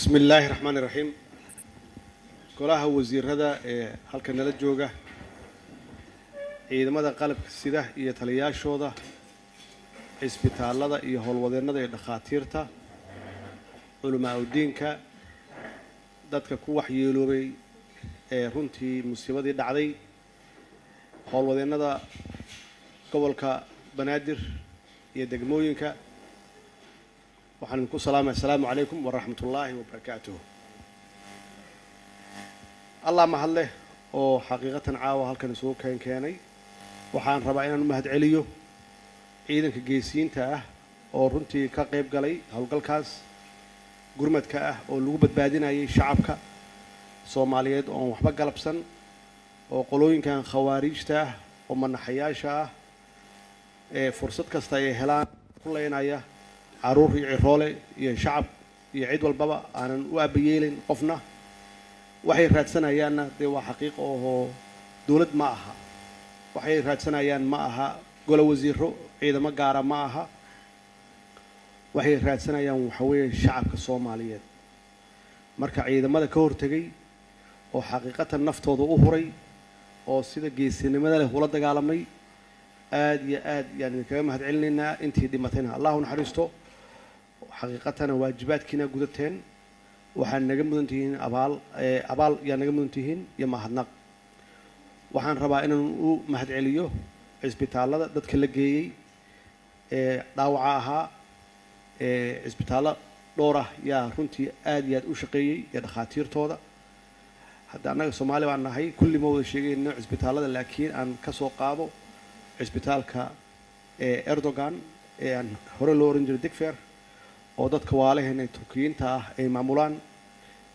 Bismi illaahi raxmaani raxiim. Golaha wasiirada ee halka nala jooga, ciidamada qalabka sida iyo taliyaashooda, cisbitaallada iyo howlwadeennada iyo dhakhaatiirta, culamaa udiinka, dadka ku waxyeeloobay ee runtii musiibadii dhacday, howlwadeennada gobolka Banaadir iyo degmooyinka, waxaan idinku salaamaya: asalaamu calaykum waraxmat ullaahi wabarakaatuh. Allah mahadleh oo xaqiiqatan caawa halkan isugu keenay. Waxaan rabaa inaan u mahad celiyo ciidanka geesiyiinta ah oo runtii ka qayb galay howlgalkaas gurmadka ah oo lagu badbaadinayay shacabka Soomaaliyeed oon waxba galabsan, oo qolooyinkan khawaariijta ah oo manaxayaasha ah ee fursad kasta ay helaan ku leynaya caruur iyo ciroole iyo shacab iyo cid walbaba, aanan u aabayeelin qofna. Waxay raadsanayaanna dee waa xaqiiq oo dowlad ma aha. Waxay raadsanayaan ma aha golo wasiiro, ciidamo gaara ma aha. Waxay raadsanayaan waxa weeye shacabka Soomaaliyeed. Marka ciidamada ka hortegay oo xaqiiqatan naftooda u huray oo sida geesinimada leh ula dagaalamay, aad iyo aad yaan idinkaga mahad celinaynaa. Intii dhimatayna Allah u naxariisto. Xaqiiqatana waajibaadkiina gudateen. Waxaa naga mudan tihiin abaal, abaal yaa naga mudan tihiin iyo mahadnaq. Waxaan rabaa inaan u mahad celiyo cisbitaallada dadka la geeyey ee dhaawaca ahaa. Ee cisbitaallo dhowr ah yaa runtii aad iyo aad u shaqeeyey iyo dhakhaatiirtooda. Hadda annaga Soomaali baan nahay, kulli ma wada sheegayno cisbitaallada, laakiin aan ka soo qaado cisbitaalka ee Erdogan ee aan hore loo oran jiray Digfer, oo dadka waalaheen ee Turkiyiinta ah ay maamulaan,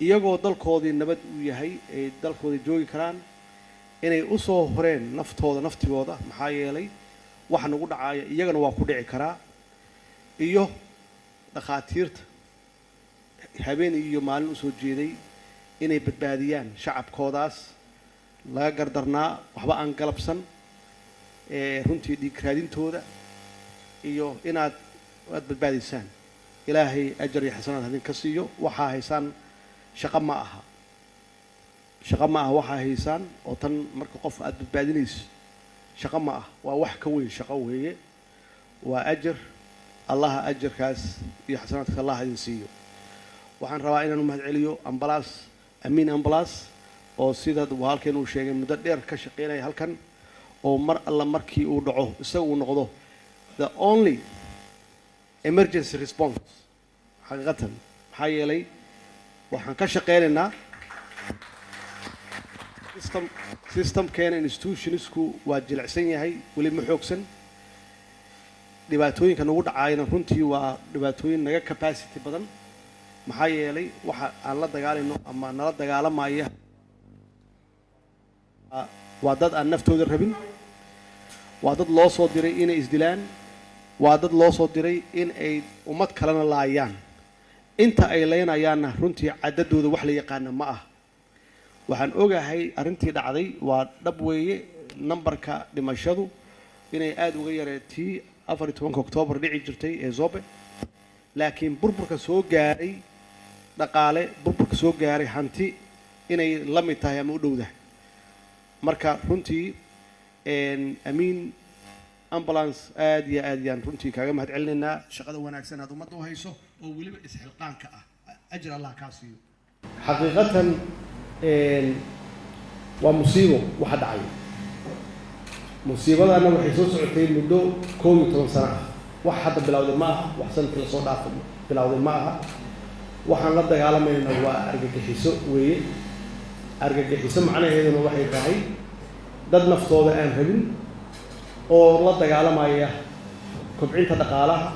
iyagoo dalkoodii nabad uu yahay, ay dalkoodii joogi karaan, inay u soo horeen naftooda naftigooda, maxaa yeelay waxa nagu dhacaaya iyagana waa ku dhici karaa, iyo dhakhaatiirta habeen iyo maalin usoo jeeday inay badbaadiyaan shacabkoodaas laga gardarnaa, waxba aan galabsan, ee runtii dhiig raadintooda iyo inaad aad badbaadaysaan. Ilaahay ajar iyo xasanaad hadinka siiyo. Waxaa haysaan shaqo ma aha, shaqo ma aha waxaa haysaan. Oo tan marka qof aad badbaadinayso shaqo ma ah, waa wax ka weyn shaqo weeye, waa ajar. Allaha ajarkaas iyo xasanaadka Allah idin siiyo. Waxaan rabaa inaan u mahad celiyo ambalaas, Amiin Ambalaas, oo sida halkeen uu sheegay muddo dheer ka shaqeynaya halkan, oo mar alla markii uu dhaco isaga uu noqdo the only emergency response xaqiiqatan, maxaa yeelay waxaan ka shaqeynaynaa systemkeena. Institutionsku waa jilicsan yahay, weli ma xoogsan. Dhibaatooyinka nagu dhacaayana runtii waa dhibaatooyin naga capacity badan, maxaa yeelay waxa aan la dagaalayno ama nala dagaalamaya waa dad aan naftooda rabin, waa dad loo soo diray inay isdilaan, waa dad loo soo diray in ay ummad kalena laayaan. Inta ay leynayaanna runtii cadadooda wax la yaqaana ma ah. Waxaan ogahay arrintii dhacday waa dhab weeye, nambarka dhimashadu inay aada uga yaree tii 14-ka Oktoobar dhici jirtay ee Zobe, laakiin burburka soo gaaray dhaqaale, burburka soo gaaray hanti, inay la mid tahay ama u dhowdahay. Marka runtii Amiin Ambulance, aad iyo aad yaan runtii kaaga mahad celinaynaa shaqada wanaagsan aad ummadda u hayso oo weliba isxilqaanka ah. Ajir Allah kaa siiyo. Xaqiiqatan waa musiibo waxa dhacay. Musiibadana waxay soo socotay muddo 11 sano ah. Wax hadda bilowday ma aha, wax sanadkii lasoo dhaafay bilowday ma aha. Waxaan la dagaalamayna waa argagixiso weeye. Argagixiso macnaheeduna waxay tahay dad naftooda aan rabin oo la dagaalamaya kobcinta dhaqaalaha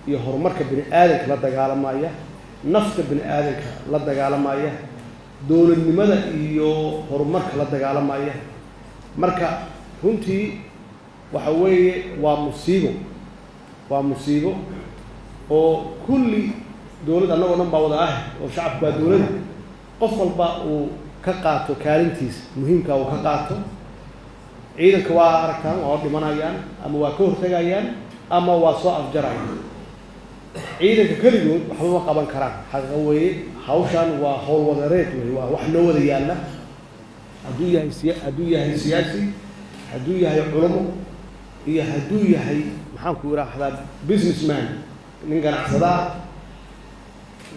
iyo horumarka bini aadanka, la dagaalamaya nafta bini aadanka, la dagaalamaya dowladnimada iyo horumarka la dagaalamaya. Marka runtii waxa weeye waa musiibo, waa musiibo oo kulli dowlad annagoo dhan baa wada ah, oo shacabku waa dowladda, qof walba uu ka qaato kaalintiisa muhiimka uu ka qaato. Ciidanka waa aragtaan, waa dhimanayaan ama waa ka hortegayaan ama waa soo afjarayaan. Ciidanka keligood waxba ma qaban karaan, xaqiiqo weeye. Hawshan waa hawl wadareed wey, waa wax noo wada yaalla. Hadduu yahay siyaasi, hadduu yahay culamo, iyo hadduu yahay, maxaan ku idhaahdaa, businessman, nin ganacsadaa,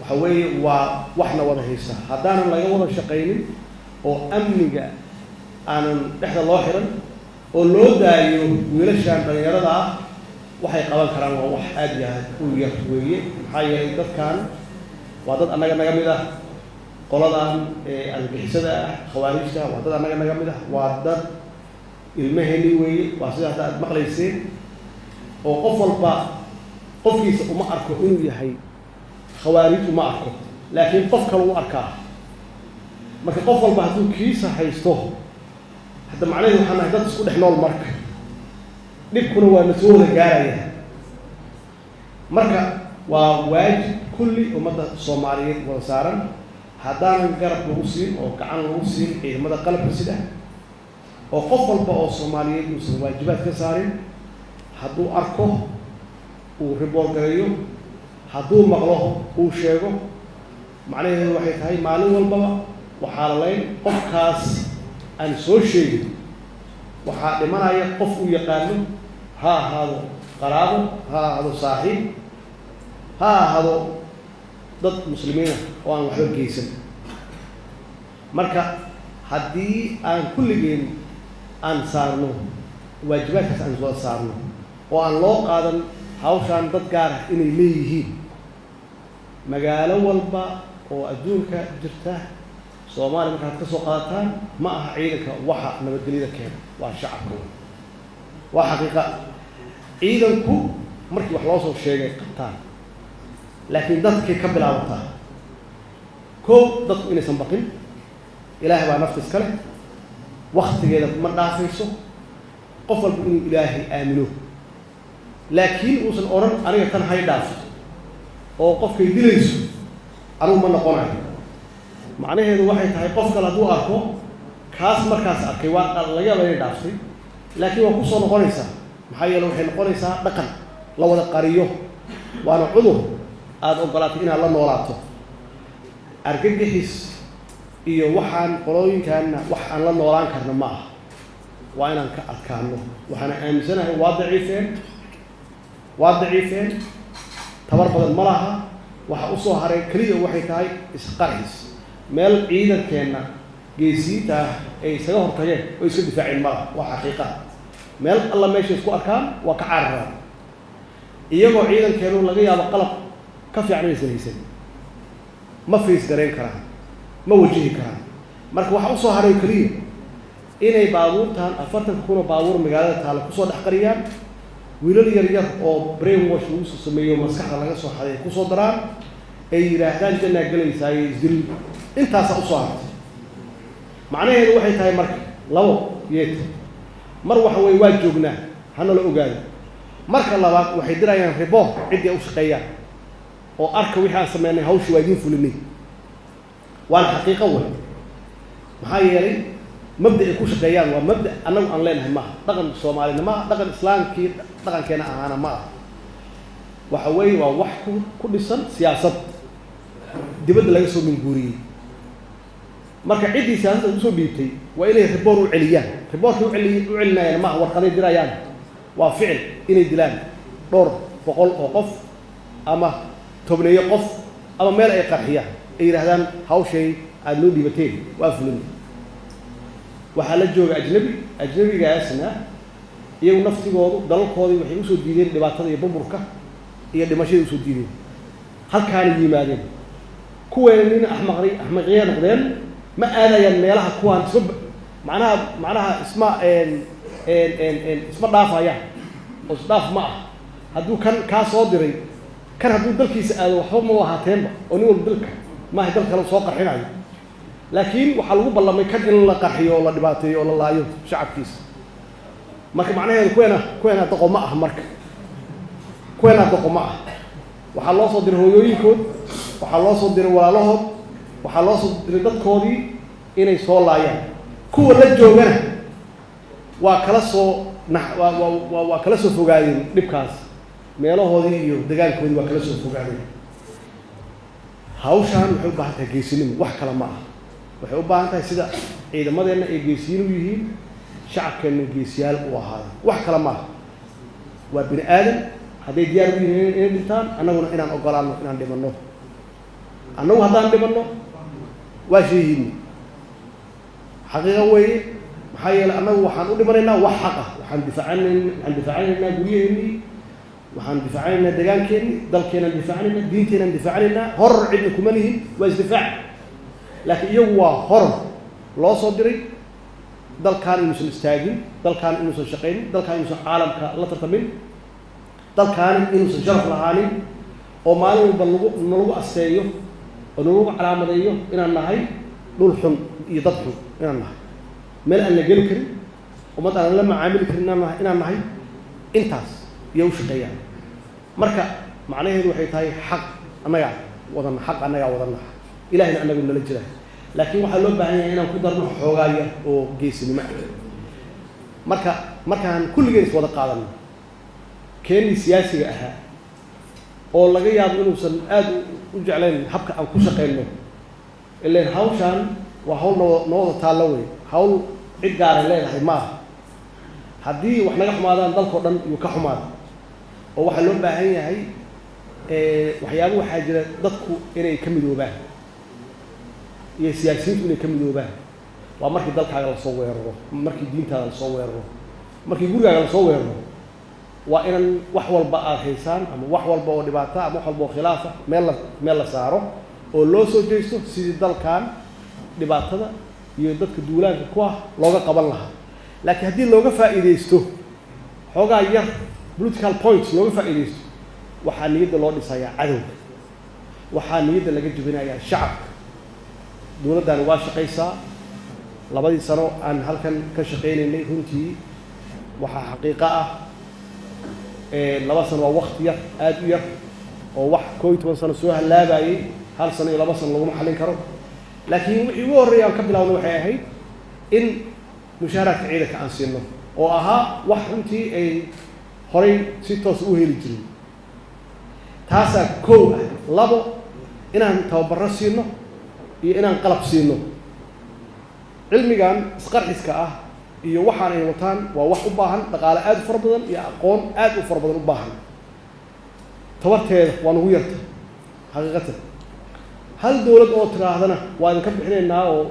waxa weeye waa waxna wada haysta. Haddaanan laga wada shaqaynin oo amniga aanan dhexda loo xiran oo loo daayo wiilashan dhalinyarada ah, waxay qaban karaan waa wax aada iyo aad u yar weeye. Maxaa yeelay, dadkan waa dad annaga naga mid ah. Qoladan argagixisada ah, khawaarijta, waa dad annaga naga mid ah, waa dad ilmaheeni weeye. Waa sida hadda aad maqlayseen oo qof walba qofkiisa uma arko inuu yahay khawaarij, uma arko, laakiin qof kale u arkaa. Marka qof walba hadduu kiisa haysto, hadda macnaheedu waxaan nahay dad isku dhex nool. Marka dhibkuna waa na soo wada gaaraya. Marka waa waajib kulli ummadda Soomaaliyeed wada saaran. Haddaanan garab lagu siin oo gacan lagu siin ciidamada qalabka sida, oo qof walba oo Soomaaliyeed uusan waajibaad ka saarin, hadduu arko uu report gareeyo, hadduu maqlo uu sheego, macnaheedu waxay tahay maalin walbaba waxaa la layn qofkaas aan soo sheegin. Waxaa dhimanaya qof uu yaqaano, ha ahaado qaraabo, ha ahaado saaxiib, ha ahaado dad muslimiina oo aan waxba geysan. Marka haddii aan kulligeen aan saarno waajibaadkaas, aan wada saarno oo aan loo qaadan hawshaan dad gaar ah inay leeyihiin, magaalo walba oo adduunka jirta, Soomaaliya markaad ka soo qaadataan, ma aha ciidanka waxa nabadgelyada keena, waa shacabka wey, waa xaqiiqa. Ciidanku markii wax loo soo sheegay qabtaan, laakiin dadkay ka bilaabataa. Kow, dadku inaysan baqin. Ilaahay baa nafta iska leh, waktigeeda ma dhaafayso. Qof walba inuu Ilaahay aamino, laakiin uusan odhan aniga tan hay dhaafto oo qofkay dilayso anigu ma noqonayo. Macnaheedu waxay tahay qof kale hadduu arko, kaas markaas arkay waa laga yaaba inay dhaaftay, laakiin waa kusoo noqonaysaa. Maxaa yeele, waxay noqonaysaa dhaqan la wada qariyo, waana cudur aada ogolaatay inaad la noolaato. Argagixis iyo waxaan qolooyinkaanna wax aan la noolaan karna ma aha, waa inaan ka adkaano. Waxaana aaminsanahay waa daciifeen, waa daciifeen, tabar badan ma laha. Waxa usoo haray keliya waxay tahay isqarxis. Meel ciidankeenna geesiinta ah ay isaga hortageen oo iska difaaceen ma laha, waa xaqiiqa. Meel alla meeshay isku arkaan waa ka cararaan, iyagoo ciidankeenu laga yaabo qalab ka fiican inaysan haysan. Ma face garayn karaan, ma wajihi karaan. Marka waxa usoo haray keliya inay baabuurtan 40,000 oo baabuur magaalada taalla kusoo dhex qariyaan, wiilal yar yar oo brain wash lagu soo sameeyo, maskaxda laga soo xaday, kusoo daraan, ay yidhaahdaan jannaa gelaysaay, isdil. Intaasaa usoo hartay. Macnaheedu waxay tahay marka labo yeet mar waxa weeye waa joognaa, hana la ogaado. Marka labaad, waxay dirayaan report ciddii ay u shaqeeyaan oo arka wixii aan sameynay, hawshii waa idiin fulinay. Waana xaqiiqo wey. Maxaa yeelay, mabda ay ku shaqeeyaan waa mabda annagu aan leenahay maaha, dhaqan Soomaalina maaha, dhaqan Islaamkii dhaqankeena ahaana ma aha. Waxa weeye waa wax ku dhisan siyaasad dibadda laga soo minguuriyey. Marka ciddii siyaasadda ugu soo dhiibtay waa inay report u celiyaan. Reportkay u celinayaan maaha warqaday dirayaan, waa ficil, inay dilaan dhowr boqol oo qof ama tobneeyo qof ama meel ay qarxiyaan, ay yidhahdaan hawshay aada noo dhiibateen waa fulin. Waxaa la jooga ajnabi. Ajnabigaasna iyagu naftigoodu dalalkoodii waxay usoo diideen dhibaatada iyo burburka iyo dhimashadii usoo diideen, halkaanay yimaadeen. Kuweena nin axmaqri axmaqiya noqdeen, ma aadayaan meelaha kuwaan isma macnaha isma dhaafayaan oo isdhaaf ma ah. Hadduu kan kaa soo diray, kan hadduu dalkiisa aado, waxba ma ahaateenba, oo nin walba dalka maaha dal kale soo qarxinayo. Laakiin waxaa lagu ballamay kan in la qarxiyo oo la dhibaateeyo oo la laayo shacabkiisa. Marka macnaheedu kuweena doqo ma ah. Marka kuweena doqo ma ah. Waxaa loo soo diray hooyooyinkood, waxaa loo soo diray walaalahood, waxaa loo soo diray dadkoodii inay soo laayaan. Kuwa la joogana waa kala soo na waa waa waa kala soo fogaadeen dhibkaas. Meelahoodii iyo degaankoodii waa kala soo fogaadeen. Hawshaan waxay u baahan tahay geesinimo, wax kale ma aha. Waxay u baahan tahay sida ciidamadeenna ay geesiyiin u yihiin, shacabkeenna geesiyaal u ahaada. Wax kale ma aha, waa bini aadam. Hadday diyaar u yihiin inay dhintaan, annaguna inaan ogolaano inaan dhimanno. Annagu haddaan dhimanno waa shahiidni, xaqiiqa weeye. Maxaa yeelay, annagu waxaan u dhimanaynaa wax xaq ah. Waxaan difaacanaynaa guryaheennii, waxaan difaacanaynaa degaankeennii, dalkeenaan difaacanaynaa, diinteenaan difaacanaynaa. Horor cidna kuma lihin, waa isdifaac. Laakiin iyagu waa horor loo soo diray dalkaan inuusan istaagin, dalkaan inuusan shaqaynin, dalkaan inuusan caalamka la tartamin, dalkaani inuusan sharaf lahaanin, oo maalin walba lagu nalagu asteeyo oo nalagu calaamadeeyo inaan nahay dhul xun iyo dad xun, inaan nahay meel aan la geli karin, ummad aan la macaamili karin inaan nahay. Intaas iyo u shaqeeyaan. Marka macnaheedu waxay tahay xaq annagaa wadanna, xaq annagaa wadanna, Ilahayna annagu nala jira. Laakiin waxaa loo baahan yahay inaan ku darno xoogaa yar oo geesinimo ah. Marka markaan kulligeen is wada qaadano, keenii siyaasiga ahaa oo laga yaabo inuusan aada u jeclayn habka aan ku shaqayno, ileen hawshaan waa hawl noo wada taallo wey, hawl cid gaaray leedahay ma aha. Haddii wax naga xumaadaan, dalkao dhan yuu ka xumaada. Oo waxaa loo baahan yahay waxyaaba waxaa jira dadku inay ka midoobaan iyo siyaasiyiintu inay ka midoobaan. Waa markii dalkaaga lasoo weeraro, markii diintaada lasoo weeraro, markii gurigaaga lasoo weeraro. Waa inan wax walba aada haysaan ama wax walba oo dhibaata ama wax walba oo khilaafa meel la saaro oo loo soo jeesto sidii dalkan dhibaatada iyo dadka duulaanka ku ah looga qaban lahaa. Laakiin haddii looga faa'iidaysto xoogaa yar political points looga faa'iidaysto, waxaa niyadda loo dhisayaa cadowga, waxaa niyadda laga jebinayaa shacabka. Dowladdani waa shaqaysaa. 2dii sano aan halkan ka shaqaynaynay, runtii waxaa xaqiiqo ah, 2 sano waa wakti yar, aada u yar, oo wax 11 sano soo hallaabayay hal sano iyo 2 sano laguma xallin karo. Laakiin wixii ugu horreeya aan ka bilaawno waxay ahayd in mushaaraadka ciidanka aan siino, oo ahaa wax runtii ay horay si toos u heli jirin. Taasaa kow ah. Labo, inaan tababarro siino iyo inaan qalab siino. Cilmigan isqarxiska ah iyo waxaan ay wataan waa wax u baahan dhaqaale aada u fara badan iyo aqoon aada u fara badan u baahan. Tabarteeda waa nagu yarta xaqiiqatan. Hal dowlad oo tiraahdana waa idinka bixinaynaa, oo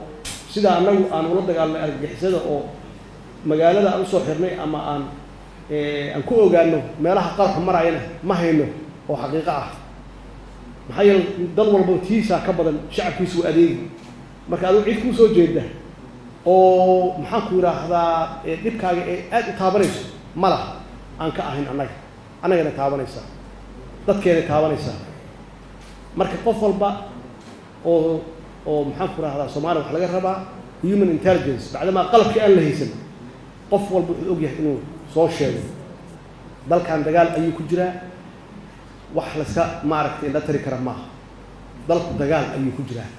sidaa annagu aan ula dagaalnay argagixisada oo magaalada aan usoo xirnay ama aan ku ogaano meelaha qaraxu marayana, ma hayno oo xaqiiqo ah. Maxaa yeele, dal walba tiisaa ka badan shacabkiisu u adeegi. Marka adigu cid kuu soo jeeda oo, maxaan ku yidhaahdaa, dhibkaaga ee aada u taabanayso ma laha aan ka ahayn annaga. Annagana taabanaysaa, dadkeenay taabanaysaa. Marka qof walba oo, maxaan ku rahdaa, Soomaaliya waxa laga rabaa human intelligence. Bacdamaa qalabkii aan la haysan, qof walba wuxuu og yahay inuu soo sheego. Dalkan dagaal ayuu ku jiraa, wax laska maaragtay indha tari kara maaha. Dalku dagaal ayuu ku jiraa.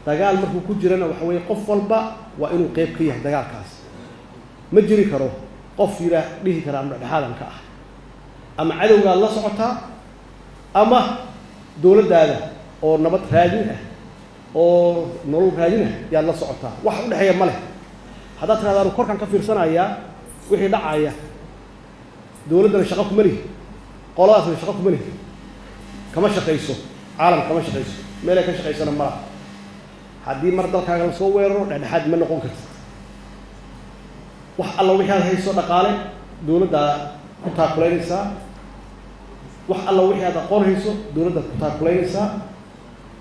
Dagaal markuu ku jirana, waxa weeye qof walba waa inuu qeyb ka yahay dagaalkaas. Ma jiri karo qof yiraa dhihi kara ama dhexdhexaadan ka ah, ama cadowgaad la socotaa ama dowladdaada oo nabad raadin ah oo nolol raadin ah yaad la socotaa. Wax u dhexeeya ma leh. Haddaad tirahda anu korkaan ka fiirsanayaa wixii dhacaya, dowladdana shaqo kuma lihi, qoladaasna shaqo kuma lihi, kama shaqayso. Caalam kama shaqayso, meelay ka shaqaysana ma laha. Haddii mar dalkaaga lasoo weeraro, dhexdhexaad ma noqon kartid. Wax alla wixii aad hayso dhaqaale dowladdaa ku taakulaynaysaa, wax alla wixii aad aqoon hayso dowladdaad ku taakulaynaysaa,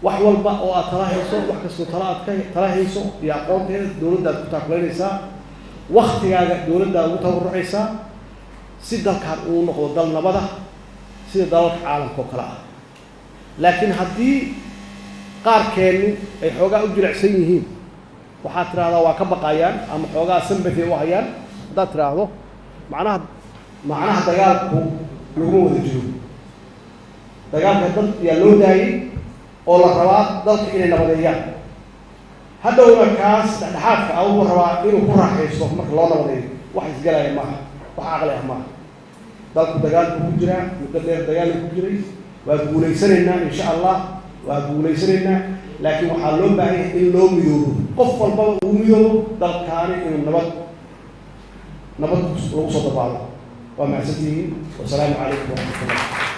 wax walba oo aad tala hayso, wax kastoo tala aad ka tala hayso iyo aqoonteeda dowladdaad ku taakulaynaysaa, waktigaaga dowladdaad ugu tabarucaysaa, si dalkan uu noqdo dal nabada sida dalalka caalamka oo kale ah. Laakiin haddii qaarkeennu ay xoogaa u jilicsan yihiin, waxaad tidhahdaa waa ka baqayaan ama xoogaa sympathy u hayaan, haddaad tidhaahdo, macnaha dagaalku laguma wada jiro. Dagaalka dad yaa loo daayey oo la rabaa dalka inay nabadeeyaan. Hadhowna kaas dhexdhexaadka ah wuxuu rabaa inuu ku raaxaysto marka loo nabadeeyo. Wax isgalaya maaha, wax caqli ah maaha. Dalku dagaal buu ku jiraa, muddo dheer dagaal buu ku jiray. Waa guulaysanaynaa, insha Allah, waa guulaysanaynaa, laakiin waxaa loo baahan yahay in loo midoobo, qof walbaba uu midoobo dalkaani inuu nabad lagu soo dabaalo. Waa mahadsantihiin. Wasalaamu calaykum waraxmatullah.